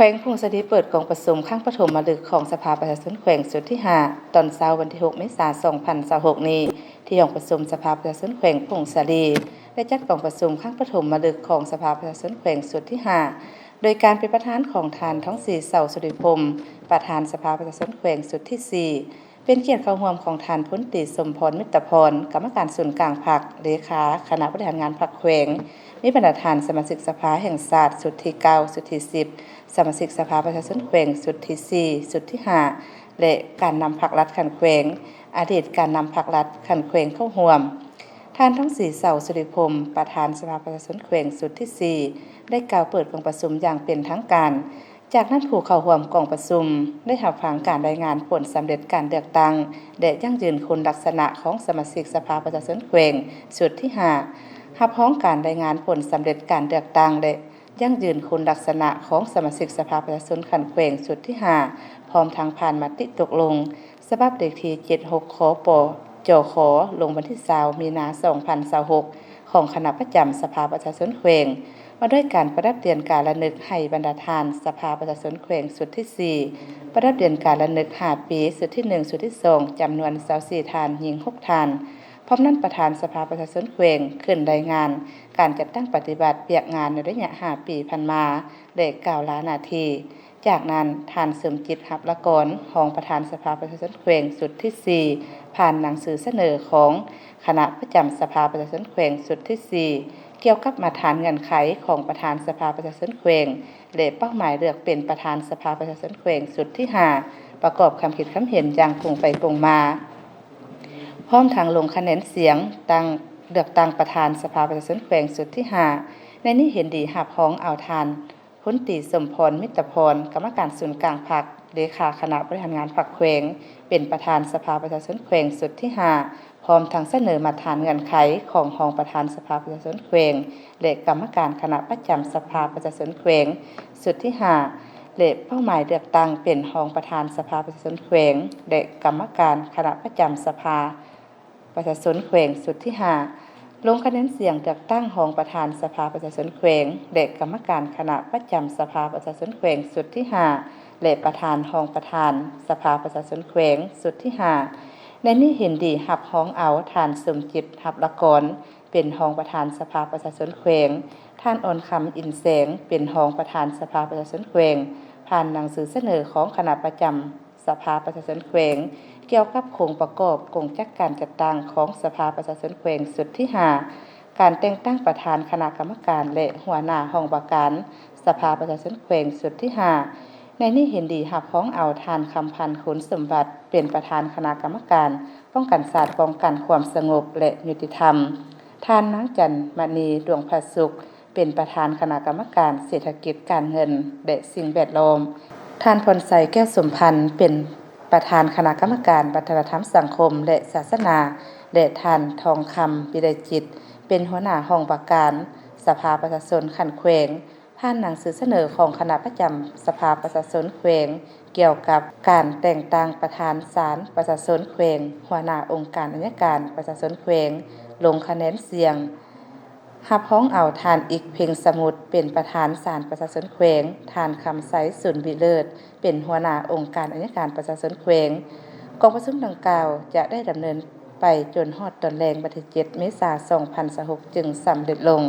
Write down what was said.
ແຂວງຜົ້ງສາລີເປີດກອງປະຊຸມຄັ້ງປະຖົມມະລຶກຂອງສະພາປະຊາຊົນແຂວງຊຸດທີຫ້າ ຕອນເຊົ້າວັນທີຫົກ ເມສາ ສອງພັນຊາວຫົກນີ້ ທີ່ຫ້ອງປະຊຸມສະພາປະຊາຊົນແຂວງຜົ້ງສາລີ ໄດ້ຈັດກອງປະຊຸມຄັ້ງປະຖົມມະລຶກຂອງສະພາປະຊາຊົນແຂວງຊຸດທີຫ້າ ໂດຍການເປັນປະທານຂອງທ່ານ ທອງສີ ເສົາສຸລິພົມ ປະທານສະພາປະຊາຊົນແຂວງຊຸດທີສີ່ ເປັນກຽດເຂົ້າຮ່ວມຂອງທ່ານ ພົນຕີ ສົມພອນ ມິດຕະພອນ ກຳມະການສູນກາງພັກ, ເລຂາຄະນະບໍລິຫານງານພັກແຂວງ, ມີບັນດາທ່ານສະມາຊິກສະພາແຫ່ງຊາດຊຸດທີເກົ້າ, ຊຸດທີສິບ, ສະມາຊິກສະພາປະຊາຊົນແຂວງຊຸດທີສີ່, ຊຸດທີຫ້າ ແລະ ການນຳພັກລັດຂັ້ນແຂວງ, ອະດີດການນຳພັກລັດຂັ້ນແຂວງເຂົ້າຮ່ວມ. ທ່ານ ທອງສີ ເສົາສຸລິພົມ ປະທານສະພາປະຊາຊົນແຂວງຊຸດທີສີ່ ໄດ້ກ່າວເປີດກອງປະຊຸມຢ່າງເປັນທາງການ. ຈາກນັ້ນ ຜູ້ເຂົ້າຮ່ວມກອງປະຊຸມໄດ້ຮັບຟັງການລາຍງານຜົນສຳເລັດການເລືອກຕັ້ງ ແລະ ຢັ້ງຢືນຄຸນລັກສະນະຂອງສະມາຊິກສະພາປະຊາຊົນແຂວງຊຸດທີຫ້າ, ຮັບຮອງການລາຍງານຜົນສຳເລັດການເລືອກຕັ້ງ ແລະ ຢັ້ງຢືນຄຸນລັກສະນະຂອງສະມາຊິກສະພາປະຊາຊົນຂັ້ນແຂວງຊຸດທີຫ້າ ພ້ອມທັງຜ່ານມະຕິຕົກລົງ ສະບັບເລກທີເຈັດຫົກ ຄປ ຈຂ ລົງວັນທີຊາວ ມີນາ ສອງພັນຊາວຫົກ ຂອງຄະນະປະຈຳສະພາປະຊາຊົນແຂວງ ວ່າດ້ວຍການປະດັບທຽນການລະນຶກໃຫ້ບັນດາທ່ານສະພາປະຊາຊົນແຂວງຊຸດທີສີ່ ປະດັບທຽນການລະນຶກຫ້າປີ ຊຸດທີໜຶ່ງ ຊຸດທີສອງ ຈຳນວນຊາວສີ່ທ່ານ, ຍິງຫົກທ່ານ. ພ້ອມນັ້ນ ປະທານສະພາປະຊາຊົນແຂວງຂຶ້ນລາຍງານການຈັດຕັ້ງປະຕິບັດວຽກງານໃນໄລຍະຫ້າປີຜ່ານມາ ແລະ ກ່າວລາໜ້າທີ່. ຈາກນັ້ນ ທ່ານ ສົມຈິດ ຮັບລະກອນ ຮອງປະທານສະພາປະຊາຊົນແຂວງຊຸດທີສີ່ ຜ່ານໜັງສືສະເໜີຂອງຄະນະປະຈຳສະພາປະຊາຊົນແຂວງຊຸດທີສີ່ ກ່ຽວກັບມາດຕະຖານເງື່ອນໄຂຂອງປະທານສະພາປະຊາຊົນແຂວງ ແລະ ເປົ້າໝາຍເລືອກເປັນປະທານສະພາປະຊາຊົນແຂວງຊຸດທີຫ້າ ປະກອບຄຳຄິດຄຳເຫັນຢ່າງກົງໄປກົງມາ ພ້ອມທັງລົງຄະແນນສຽງຕັ້ງ ເລືອກຕັ້ງປະທານສະພາປະຊາຊົນແຂວງຊຸດທີຫ້າ ໃນນີ້ເຫັນດີຮັບຮອງເອົາທ່ານ ພົນຕີ ສົມພອນ ມິດຕະພອນ ກຳມະການສູນກາງພັກ, ເລຂາຄະນະບໍລິຫານງານພັກແຂວງ ເປັນປະທານສະພາປະຊາຊົນແຂວງຊຸດທີຫ້າ ພ້ອມທັງສະເໜີມາດຕະຖານເງື່ອນໄຂຂອງຮອງປະທານສະພາປະຊາຊົນແຂວງ ແລະ ກຳມະການຄະນະປະຈຳສະພາປະຊາຊົນແຂວງຊຸດທີຫ້າ ແລະ ເປົ້າໝາຍເລືອກຕັ້ງເປັນຮອງປະທານສະພາປະຊາຊົນແຂວງ ແລະ ກຳມະການຄະນະປະຈຳສະພາ ປະຊາຊົນແຂວງຊຸດທີຫ້າ ລົງຄະແນນສຽງເລືອກຕັ້ງຮອງປະທານສະພາປະຊາຊົນແຂວງ ແລະ ກຳມະການຄະນະປະຈຳສະພາປະຊາຊົນແຂວງຊຸດທີຫ້າ ແລະ ປະທານຮອງປະທານສະພາປະຊາຊົນແຂວງຊຸດທີຫ້າ ໃນນີ້ເຫັນດີຮັບຮອງເອົາທ່ານ ສົມຈິດ ຮັບລະກອນ ເປັນຮອງປະທານສະພາປະຊາຊົນແຂວງ, ທ່ານ ອອນຄຳ ອິນແສງ ເປັນຮອງປະທານສະພາປະຊາຊົນແຂວງ ຜ່ານໜັງສືສະເໜີຂອງຄະນະປະຈຳ ສະພາປະຊາຊົນແຂວງ ກ່ຽວກັບໂຄງປະກອບກົງຈັກການຈັດຕັ້ງຂອງສະພາປະຊາຊົນແຂວງຊຸດທີຫ້າ ການແຕ່ງຕັ້ງປະທານຄະນະກຳມະການ ແລະ ຫົວໜ້າຫ້ອງວ່າການສະພາປະຊາຊົນແຂວງຊຸດທີຫ້າ ໃນນີ້ເຫັນດີຮັບຮອງເອົາທ່ານ ຄຳພັນ ຄູນສົມບັດ ເປັນປະທານຄະນະກຳມະການປ້ອງກັນຊາດ, ປ້ອງກັນຄວາມສະຫງົບ ແລະ ຍຸຕິທຳ, ທ່ານ ນາງ ຈັນມະນີ ດວງຜະສຸກ ເປັນປະທານຄະນະກຳມະການເສດຖະກິດ, ການເງິນ ແລະ ສິ່ງແວດລ້ອມ, ທ່ານ ພອນໄຊ ແກ້ວສົມພັນ ເປັນປະທານຄະນະກຳມະການວັດທະນະທຳສັງຄົມ ແລະ ສາສະໜາ ແລະ ທ່ານ ທອງຄຳ ວິໄລຈິດ ເປັນຫົວໜ້າຫ້ອງວ່າການສະພາປະຊາຊົນຂັ້ນແຂວງ ຜ່ານໜັງສືສະເໜີຂອງຄະນະປະຈຳສະພາປະຊາຊົນແຂວງ ກ່ຽວກັບການແຕ່ງຕັ້ງປະທານສານປະຊາຊົນແຂວງ, ຫົວໜ້າອົງການໄອຍະການປະຊາຊົນແຂວງ ລົງຄະແນນສຽງ ຮັບຮອງເອົາທ່ານ ອິກ ເພັງສະໝຸດ ເປັນປະທານສານປະຊາຊົນແຂວງ, ທ່ານ ຄຳໄຊ ສູນວິເລີດ ເປັນຫົວໜ້າອົງການໄອຍະການປະຊາຊົນແຂວງ. ກອງປະຊຸມດັ່ງກ່າວຈະໄດ້ດຳເນີນໄປຈົນຮອດຕອນແລງວັນທີເຈັດ ເມສາ ສອງພັນຊາວຫົກ ຈຶ່ງສຳເລັດລົງ.